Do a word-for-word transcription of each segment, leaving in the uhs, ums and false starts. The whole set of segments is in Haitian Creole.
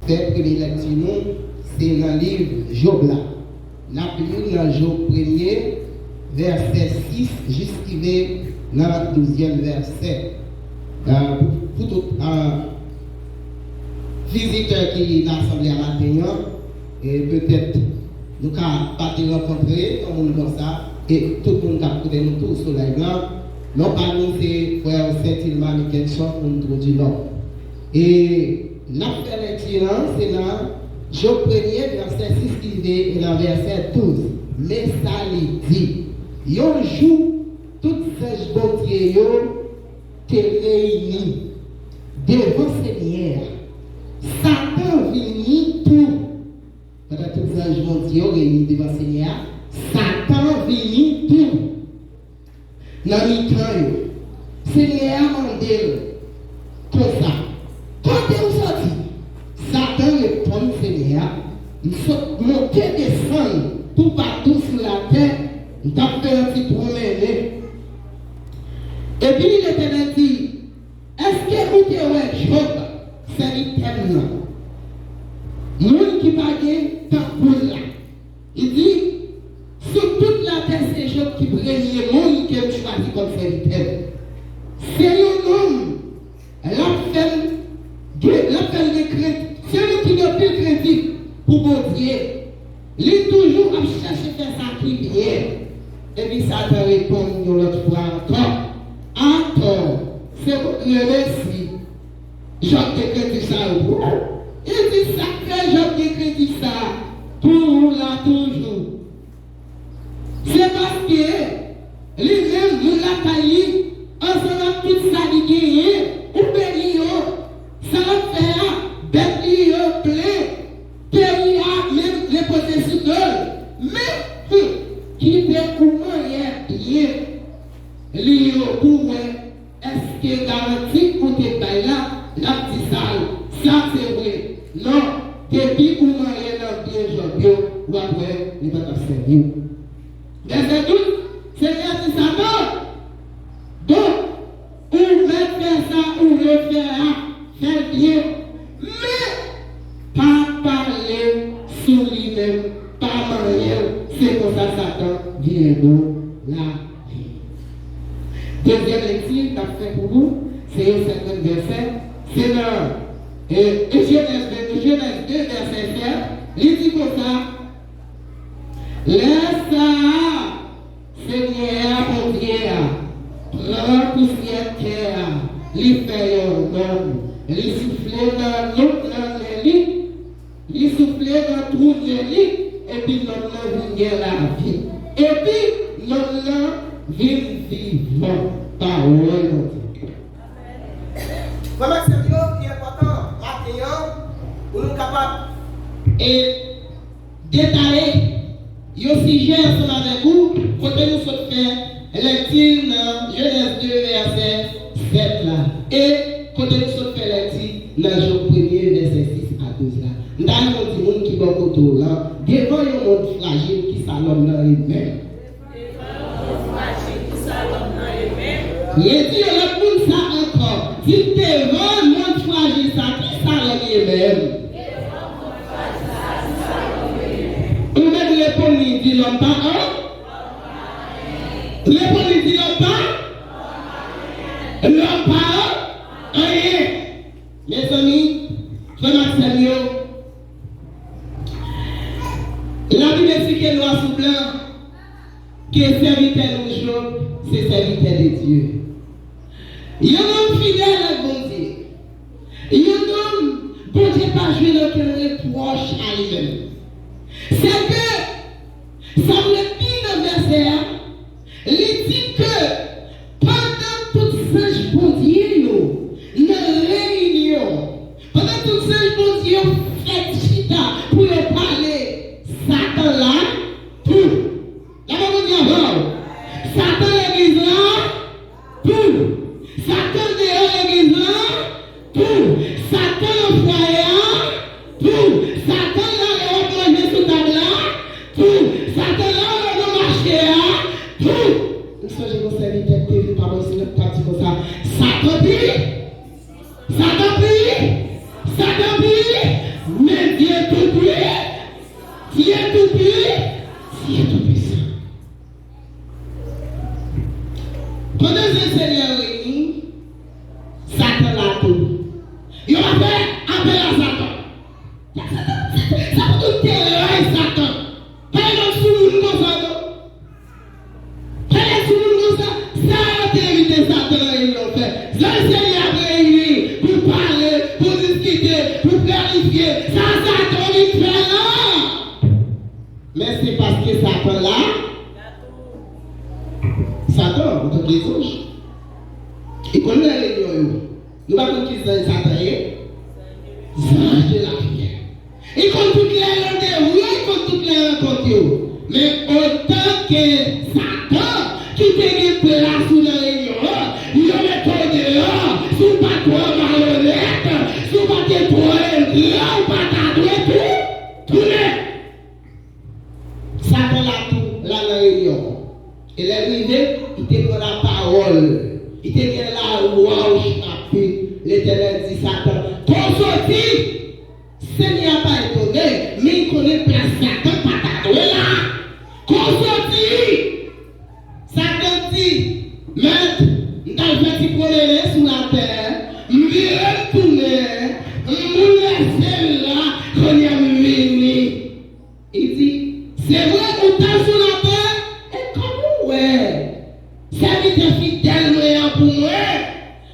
Premye lekti nou, se nan liv Jòb la. N ap li nan Jòb premye, vèsè sis jis rive nan douzyèm vèsè. Ah, pou, pou tout, ah, vizitè ki nan asanble a maten an, e petèt nou ka pa te rankontre yon moun konsa, e tout moun k ap koute nou tou sou live lan. Non pa nou se frè Saint Ilma Mickelson, moun Tro di Nò. E n ap fè lekti lan, se nan Jòb premye, vèsè sis ki rive nan vèsè douz. Men sa li di: Yon jou, tout zanj Bondye yo te reyini devan Senyè a. Satan vini tou. Pandan tout zanj Bondye yo reyini devan Senyè a, Satan vini tou nan mitan yo. Senyè a mande l konsa: Kote w soti? Satan reponn Senyè a: M sot monte desann toupatou sou latè, m t ap fè yon ti pwomennen. Epi Letènèl di: Èske ou te wè Jòb, sèvitè m nan? Moun ki pa gen tankou l la. Li di: Sou tout latè, se Jòb ki premye moun ke m chwazi kòm sèvitè m. Se yon nonm, l ap fè m gen, l ap fè m gen krent, se yon nonm ki gen anpil krent pou Bondye. Li toujou ap chèche fè sa ki byen. Epi Satan reponn yon lòt fwa ankò: Atò, se pou remèsi Jòb gen kredi sa yo pou ou. Li di: Sa k fè Jòb gen kredi sa pou ou la toujou? Se paske li menm, moun lakay li, ansanm ak tout sa li genyen, ou beni yo. Sa l ap fè a, bèt li yo plen, peyi a menm repoze sou do l. Men, hmm, kite ou mannyè byen li yo pou wè èske garanti ou te bay la, l ap di sa, sa se vre. Non, depi ou manyen nan byen Jòb yo, w ap wè li pa t ap sèvi w. Vèsè douz, Senyè a di Satan: Donk, ou mèt fè sa ou vle fè a, fè l byen. Men, pa pale sou li menm, pa manyen l. Se konsa Satan vin ede w lavi. Dezyèm lekti n ap fè pou nou, se yon sèt vèsè, se nan, e, e Jenèz ven, Jenèz de, vèsè sèt, li di konsa: Lè sa a, Senyè a, Bondye a, pran pousyè tè a, li fè yon nonm, li soufle nan, nan nen li, li soufle nan twou nen li, epi nonm nan vin gen lavi. Epi nonm nan vin vivan. Pawòl Bondye. Frè m ak sè m yo, li enpòtan maten an pou nou kapab e detaye yon sijè ansanm avèk ou, kote nou sot fè lekti nan Jenèz de vèsè sèt la, e kote nou sot fè lekti nan Jòb premye vèsè sis a douz la. M ta renmen w di moun ki bò kote w lan, devan yon mond frajil, kisa lòm nan ye menm? Redi yon lòt moun sa ankò. Di devan mond frajil sa, kisa lòm ye menm? Ou menm reponn li, di lòm pa an. Reponn li, di lòm pa. Lòm pa an. Anyen. Mezanmi, frè m ak sè m yo, Labib esplike nwa sou blan ke sèvitè nou Jòb se sèvitè de Dye. Yon nonm fidèl ak Bondye. Yon nonm Bondye pa jwenn okenn repwòch a li menm. Sèke sa vle di nan vèsè a, li di ke pandan tout zanj Bondye yo nan reyinyon, pandan tout zanj Bondye yo fèt chita pou yo pale, Satan la tou. Leve men w, di avè w. Satan legliz la tou. Satan deyò legliz la tou. Satan nan fwaye a tou. Satan la lè w ap manje sou tab la tou. Satan la lè w nan mache a tou. M sonje yon sèvitè ki te vin pa mwen sou nèt, t ap di konsa: Satan pi Satan pi, Satan pi, Toupwi-, Dye toupwi-, Dye toupisan. Pandan zil Senyè yo reyini, Satan la tou. Yo pa fè apèl a Satan. Sa, sa, sa, sa, sa pou tout te ray Satan. Pa gen lòt sou moun konsa, non. Kèlè sou moun konsa, sa yo te envite Satan nan reyinyon fè. Zanj Senyè ap reyini pou pale, pou diskite, pou planifye. Sa Satan vin fè la. Men se paske Satan la. Satan, antanke zanj, li konn nan reyinyon yo. Nou pa konn ki zanj Satan ye? Zanj de la fiyè. Li konn tout lè randevou yo, li konn tout lè rankont yo. Men otanke Satan ki te gen plas ou nan reyinyon an, yo mete w deyò, si w pa t twò malonèt, si w pa te twò engra, ou pa ta dwe tou tounen. Satan la tou, la nan reyinyon an. E lè l rive, li te pran lapawòl. Li te gen lawouch rapid. Letènèl di Satan, "Kote w soti?" Senyè a pa etone, men li konnen plas Satan pa ta dwe la. "Kote w soti?" Satan di, "Mèt, m t al fè ti pwomennen sou latè, m vire m tounen, m boulvèse vil la, kounye a m vini." Li di, "Se vre, ou t al sou latè, e kòman w wè sèvitè fidèl mwen an pou mwen,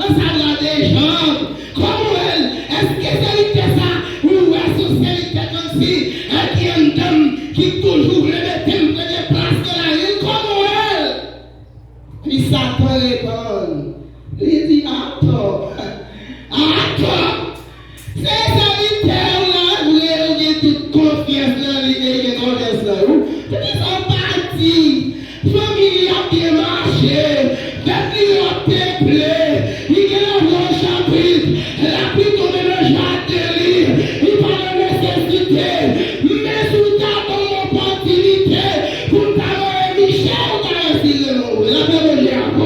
ansanm la de janm? Kòman w wè l? Èske sèvitè sa, ou wè se yon sèvitè kòmsi, e ki anndan m, ki toujou vle mete m premye plas nan lavi l? Kòman w wè l?" Epi Satan reponn, li di, "Atò, atò, se sèvitè w la vre, ou gen tout konfyans nan li, e gen konfyans nan ou. Poukisa w pa di, fanmi li ap byen mache, pèp li yo ap peple, li gen yon bon chapit, lapli tonbe nan jaden li, li pa nan nesesite. Men si w ta ban m opòtinite pou m ta manyen miche, ou ta retire non vre. Lapè Bondye avè w."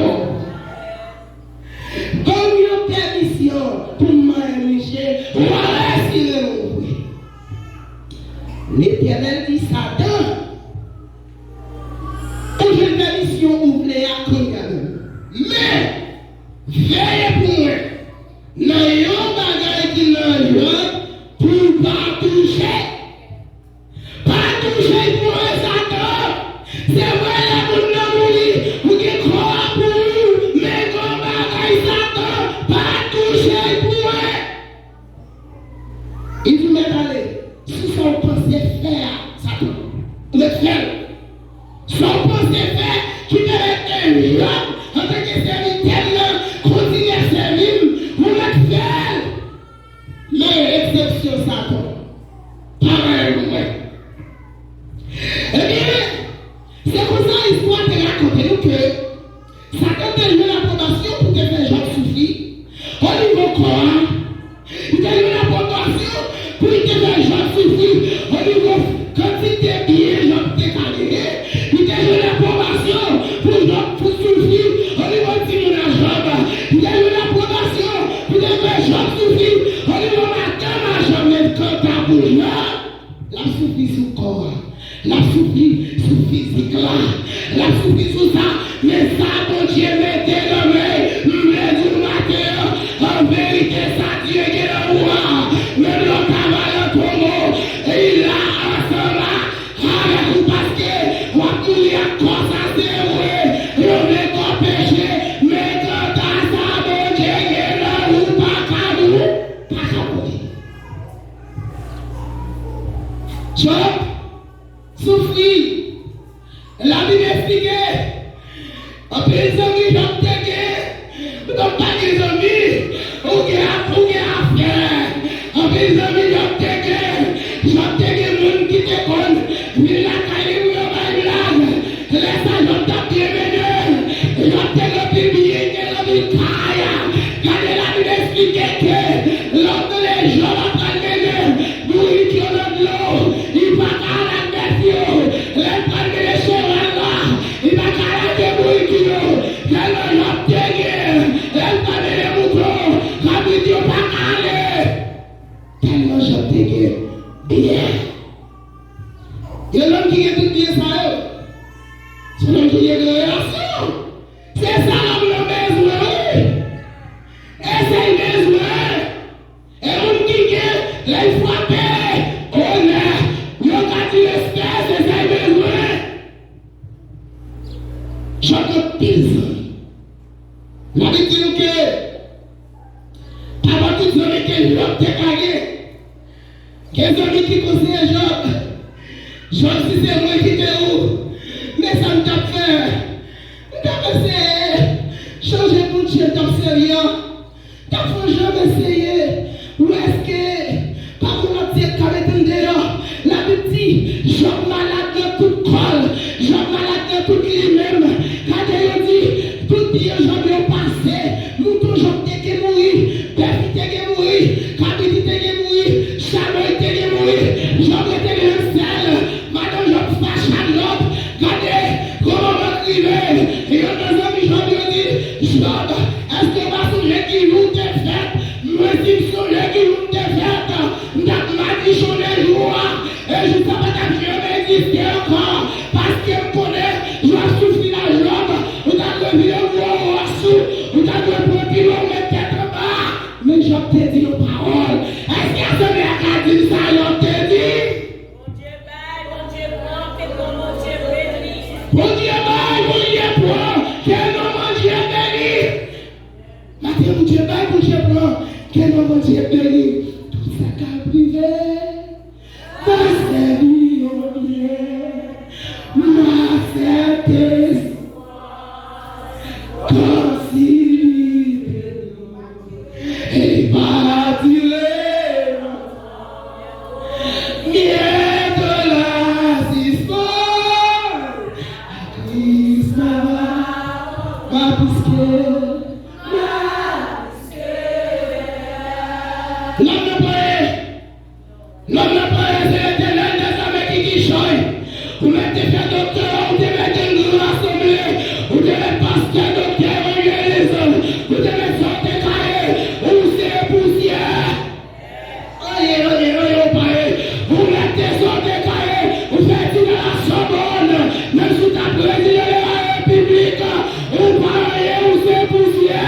Ban m yon pèmisyon pou m manyen miche, w a retire non vre. Letènèl di Satan, "Ou jwenn pèmisyon ou vle a kounye a menm. Men, veye pou mwen nan yon bagay ki nan Jòb pou w pa touche." Pa touche l pou mwen, Satan. Se vre, lè moun nan mouri, ou gen kò a pou ou, men gen yon bagay, Satan, pa touche l pou mwen. Li di, "Mèt ale, si sa w panse fè a, Satan, ou mèt fè l. Sa w panse fè ki pèmèt ke Jòb, antanke sèvitè m nan, kontinye sèvi m, ou mèt fè l." Men eksepsyon Satan, pa manyen pou mwen. Ebyen, se konsa istwa te rakonte nou ke Satan te jwenn apwobasyon pou te fè Jòb soufri o nivo kò a. Li te jwenn apwobasyon pou li te fè Jòb soufri o nivo kantite byen Jòb te ka genyen. Li te jwenn apwobasyon pou Jòb pou soufri o nivo timoun a Jòb. Li te jwenn apwobasyon pou te fè Jòb soufri o nivo madanm a Jòb. Men kanta pou Jòb, l ap soufri sou kò a. L ap soufri sou fizik la. L ap soufri sou sa. Men sa Bondye mete nan men l, m vle di nou maten an, an verite, sa Dye gen nan ou a, menm lè w ta va nan tonbo, li la ansanm avèk ou, paske w ap mouri ak kò sa, se vre, yo vle kò peche, men kanta sa Bondye gen nan ou pa ka mou-, pa ka mouri. Jòb soufri. Labib eksplike, anpil zanmi Jòb te gen, ou konn pa gen zanmi, ou gen ap-, ou gen afè. Anpil zanmi Jòb te gen, Jòb te gen moun ki te konn vin lakay li pou yo bay blag. Lè sa Jòb t ap byen mennen, Jòb te gen anpil byen, gen anpil kay. Gade Labib eksplike ke lè w tande Jòb ap pral mennen bourik yo nan dlo, li pa ka al ak bèf yo. Lè l pral mennen cheval la, li pa ka al ak bourik yo. Tèlman Jòb te gen, lè l pral mennen mouton, kabrit yo pa ka ale. Tèlman Jòb te gen byen, Vye relasyon. Se sa lòm nan bezwen, wi. E sa l bezwen. E moun ki gen, lè l frape, onè, yo ka di respè, se sa l bezwen. Jòb gen anpil zanmi. Labib di nou ke pa gen tout zanmi ke Jòb te ka gen. Gen zanmi ki konseye Jòb, Jòb, si se mwen ki te ou, men sa m t ap fè. M t ap eseye chanje Bondye m t ap sèvi a. M t ap fè yon janm eseye wè èske pa gen lòt dye k ka mete m deyò. Labib di, Jòb malad nan tout kò l, Jòb malad nan tout li menm. Gade, yo di, tout byen Jòb yo pase, mouton Jòb te gen mouri, bèf li te gen mouri, kabrit li te gen mouri, chamew li te gen mouri, Jòb rete gen yon sèl, madanm Jòb fache ak Jòb. Gade kòman mwen rive. Youn nan zanmi Jòb yo di, Jòb, èske w pa sonje ki jou w te fèt? Mwen, si m sonje ki jou m te fèt, m t ap madichonnen jou a. E jou sa pa t ap janm egziste ankò, paske m konnen Jòb soufri la, Jòb, ou ta dwe vire gwo wòch ou, ou ta dwe pran pilo w met tèt anba. Men Jòb te di yon pawòl. Èske zanmi a ka di m sa Jòb te di? Bondye bay, Bondye pran, ke non Bondye beni. Bondye bay, Bondye pran, ke non Bondye beni. Maten, Bondye bay, Bondye pran, ke non Bondye beni. Tout sa k ap rive, m a sèvi yo byen, m a aksepte kòmsi li beni. E li pa dire lontan. Byento la sispann. Kris pa va, va piske, va piske. Lòm nan pa ye. Lòm nan pa ye, se Letènèl dèzame ki kichòy. Ou mèt te fè doktè, ou te mèt gen gran asanble, ou te mèt pastè, doktè, evanjelis, ou te mèt sa w te ka ye, ou se pousyè. Oye, oye, oye, ou pa ye. Ou mèt te sa w te ka ye, ou fè etid a la Sorbonne, menm si w ta prezidan de la repiblik, ou pa ye, ou se pousyè.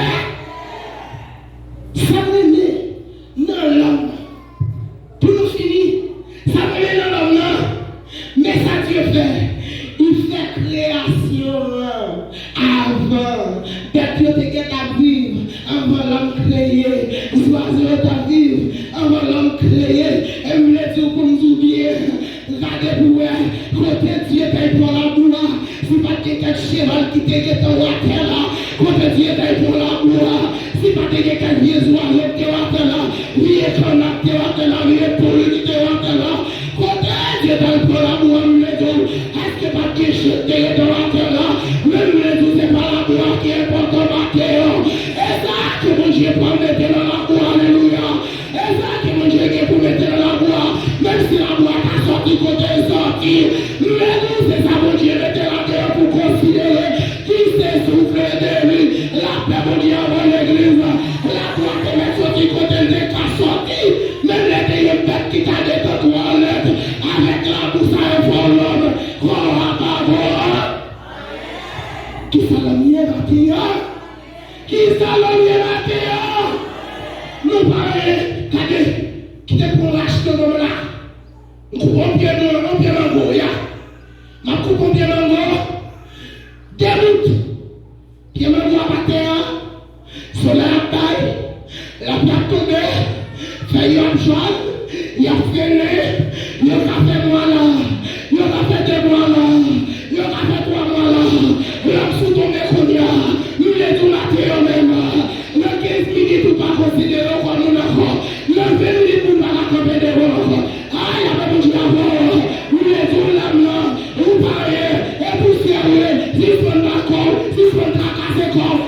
Sa m renmen nan lòm nan. Pou nou fini, sa m renmen nan lòm nan, men sa Dye fè. Li fè kreyasyon an avan. Bèt yo te gentan ap viv anvan lòm kreye. Zwazo yo t ap viv anvan lòm kreye. E m vle di w pou m di w byen, gade pou w wè kote Dye t al pran labou a. Si pa t gen kèk cheval ki te gentan w atè la, kote Dye t al pran labou a. Si pa te gen kèk vye zwazo ki te w atè la, vye kana ki te w atè la, vye poul ki te w atè la, kote Dye t al pran labou a, m vle di w, èske pa t gen chen ki te gentan w atè la? Men m vle di w, se pa labou a ki enpòtan maten an. E sa ke Bondye pral mete nan labou a, alelouya. E sa ke Bondye gen pou mete nan labou a, menm si labou a ta sòti kote l sòti, m vle di w se sa Bondye mete la deyò pou konsidere ki se souf de vi, lapè Bondye anvoye legliz la. Labou a te mèt sòti kote l te ka sòti, menm lè te yon bèt ki ta detan twò lèt, avèk labou sa yo fè w lòm, kò w a pa bon. Kisa lòm ye maten an? Kisa lòm ye maten an? Nou pa ye, gade, kite pou rachte nou la. M koupe yon pye, yon pye mango, ya. M ap koupe yon pye mango. De bout. Pye mango ap atè a. Solèy ap bay. Lapli ap tonbe. Fèy yo ap jòn. Y ap fennen. Yo ka fè mwa la. Yo ka fè de mwa la. Yo ka fè twa mwa la. Lòm sou tonbe kounye a. M vle di w maten an menm. Nan kenz minit ou pa konsidere w kòm moun ankò. Nan ven minit moun pa ka kanpe devan w ankò. Ay, apre Bondye avè w, m vle di w lòm nan, ou pa ye, e pousyè w ye, sispann bat kò w, sispann trakase kò w,